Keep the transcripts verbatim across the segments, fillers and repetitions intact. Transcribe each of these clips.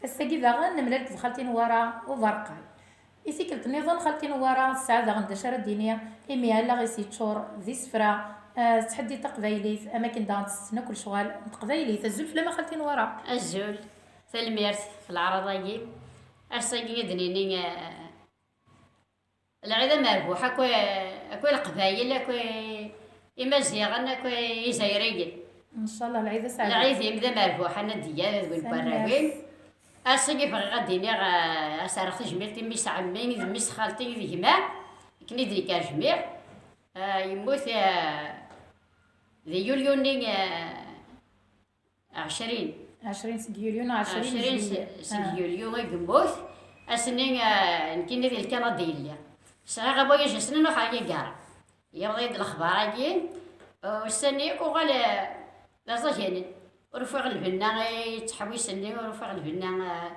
Ass-agi daɣen nemlal-d d xalti Newwara Uberqay. I tikkelt nniḍen, xalti Newwara tesɛa daɣen d acu ara d-tini, imi allaɣ-is yeččur d isefra, eh, tettḥeddid taqbaylit, am akken daɣen tessen akk lecɣal n teqbaylit. Azul fell-am a xalti Newwara. Azul, tanemmirt ɣef leɛraḍ-agi. Ass-agi ad d-nini, eh, Lɛid amerbuḥ akk, akk i Leqbayel, akk i Imaziɣen, akk i Izzayriyen. Ncallah lɛid aseɛdi. Lɛid-im d amerbuḥ a Nadiya d win n warraw-im. Ass-agi bɣiɣ ad d-iniɣ, eh, ad s-rreɣ tajmilt i mmi-s ɛemmi, d mmi-s xalti, d gma, akken i d-yekker jmiɛ. Eh, yemmut, eh, di yulyu-nni, eh, ɛecrin. Ɛecrin seg yulyu neɣ ɛecrin seg yulyu i yemmut. Ass-nni, eh, nekkini di Lkanada yelli. Sɛiɣ avoyage ass-nni, ruḥeɣ yagar. Yewweḍ-iyi-d lexbar-agi, eh, ussan-nni yakk uɣal, eh, d aẓaganen. Ur ufiɣ lbenna i yettḥewwisen-nni, ur ufiɣ lbenna, eh,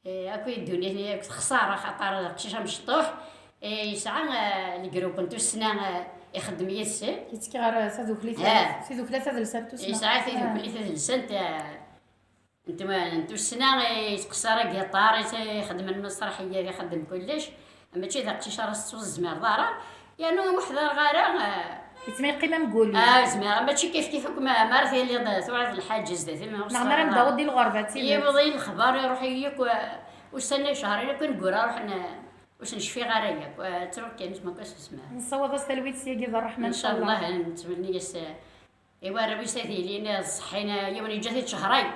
Eh, akk i ddunit-nni akk texṣar, axaṭer d aqcic amecṭuḥ, eh, yesɛa, eh, legrup n tussna, eh, ixeddem yid-sen. Yettekki ɣer, eh, tadukli, eh, tadukla tadelsant tussna. Yesɛa tadukli tadelsant, eh, n twa-, n tussna, eh, yettqeṣṣer agiṭar, yet-, ixeddem lmesraḥiyat, ixeddem kullec. Mačči d aqcic ara s-, ur tezmireḍ ara. Yernu ur ḥḍireɣ ara, eh. Yettma yeqqim am wul-iw. Ah, zmireɣ, mačči kif kif akk ma, ma ara tiliḍ, eh, tuɣaleḍ lḥaǧa zdat-i, ma neɣ ma ara neddawḍ di lɣerba, d tidet. Yewweḍ-iyi lexbar, iruḥ-iyi akk, eh, ussan-nni, cehṛin akk ineggura ruḥen, eh, ur sen-cfiɣ ara yakk, eh, ttruɣ kan, ur zmireɣ ara s-zmireɣ. Nessawaḍ-as talwit syagi d ṛṛeḥma, ncallah. Ncallah, nettmenni-as, eh, i warraw-is ad ilin, eh, ṣeḥḥin, eh, yiwen yeǧǧa-t-id cehṛayen.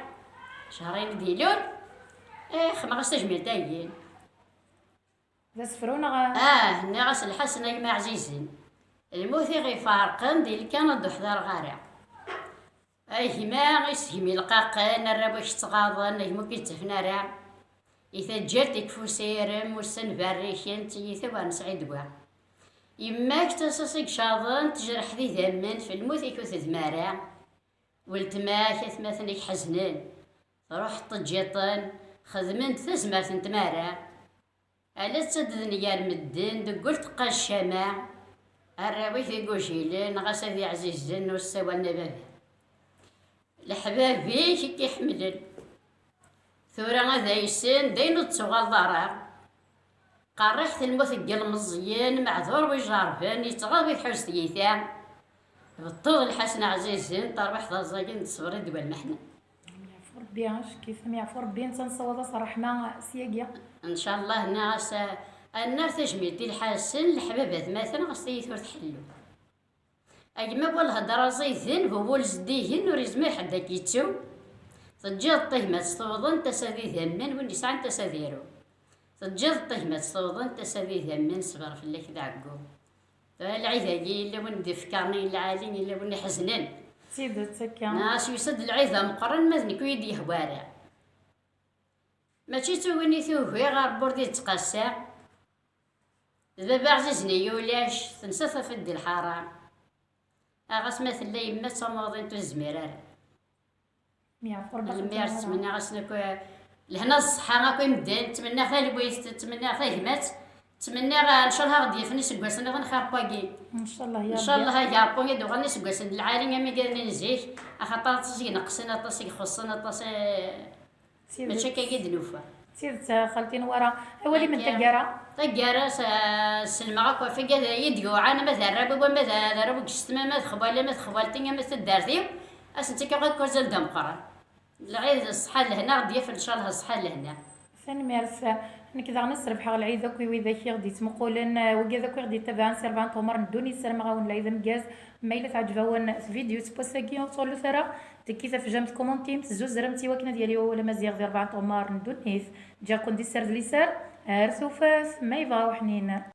Cehṛayen i d-ilul, eh, xedmeɣ-as tajmilt-agi. D asefru neɣ? Ah, nniɣ-as: "Lḥasen a gma ɛzizen, lmut i ɣ-iferqen di lkan ur d-uḥḍireɣ ara. A gma isegmi lqaqen, arraw-ik ttɣaḍen, a gma ur k-id-ttafen ara. I taǧǧalt ikef usirem, ussan berriken, tiyita ur nesɛi ddwa. Yemma-k d tasa-s i icaḍen, tejreḥ d idammen, f lmut-ik ur tedmi ara. Weltma-k, atmaten-ik ḥeznen, truḥ teǧǧiḍ-ten, xedmen-d tazmert n tmara." Ala ttadden gar medden, deg wul teqqaz ccama, arraw-ik d igujilen, ɣas ad iɛzizen ur ssawalen a baba. Leḥbab-ik i k-iḥemmlen, tura ad aysen, d ayen ur d-tuɣaleḍ ara. Qerriḥet lmut deg yilmeẓyen, meɛdur wi jerrben, yettɣaḍ wi tḥuz tyita. Beṭṭuḍ lḥasen ɛzizen, tarwiḥt d aẓagen d ṣṣber i ddwa lmeḥna. Am yeɛfu Rebbi, acek-it, am yeɛfu Rebbi, netta nessawaḍ-as ṛṛeḥma syagi. Ncallah, nniɣ-as, a, a nnar tajmilt i lḥasen, leḥbab atmaten, ɣas tiyita ur tḥellu. A gma, bu lhedra ẓiden, bu wul zeddigen, ur yezmir ḥedd ad k-yettu. Teǧǧiḍ ṭihmat tuḍen, tasa d idammen, win yesɛan tasa d iru. Teǧǧiḍ ṭihmat tuḍen, tasa d idammen, ṣṣber fell-ak d ɛeggu. Tura lɛid-agi, yella win d-ifekkaren i lɛali, yella win iḥeznen. D tidet akka. Nniɣ-as yusa-d lɛid ameqqran, ma d nekk ur yi-d-yehwa ara. Mačči d tagnit i ugiɣ, Rebbi ur d-yettqassar. D baba ɛzizen-iyi ulac, tensa tafat di lḥara. A ɣas ma tella yemma d tamuḍint ur tezmir ara. Am yeɛfu Rebbi. Lemmer ttmenniɣ-asen akk, eh, lehna d ṣṣeḥḥa akk i medden, ttmenniɣ talwit, ttmenniɣ tagmat, ttmenniɣ, eh, ncallah ad ɣ-d-yafen iseggasen nniḍen xir n wagi. Ncallah ya Rebbi. Ncallah a Rebbi ad d-uɣalen iseggasen n lɛali am igaden n zik, axaṭer aṭas i ineqqsen, aṭas i ixuṣṣen, aṭas, eh, Mačči akka i d-nufa. D tidet, a xalti Newwara. Awal-im n taggara? Taggara, s-, sellmeɣ akk ɣef wigad i d-yuɛan, ama d arraw-iw, ama d, d arraw n yessetma, ama d xwali, ama d xwalti, ama d taddart-iw, ad sen-ttakkeɣ akk azal d ameqqran. Lɛid d ṣṣeḥḥa d lehna, ad ɣ-d-yaf ncallah ṣṣeḥḥa d lehna. Tanemmirt. Nekk daɣen ad srebḥeɣ lɛid akk i widak i ɣ-d-yettmuqulen, wigad akk i ɣ-d-yettabaɛen si rebɛa n tɣemmar n ddunit, ssarameɣ-awen lɛid ameggaz. Ma yella teɛǧeb-awen tvidyut n wass-agi, ur ttɣellut ara, tekkit afjam, tkumuntimt, tzuzremt i wakken ad yali wawal amaziɣ di rebɛa n tɣemmar n ddunit. Ǧǧiɣ-ken di sser d liser, ar tufat, ma yebɣa uḥnin.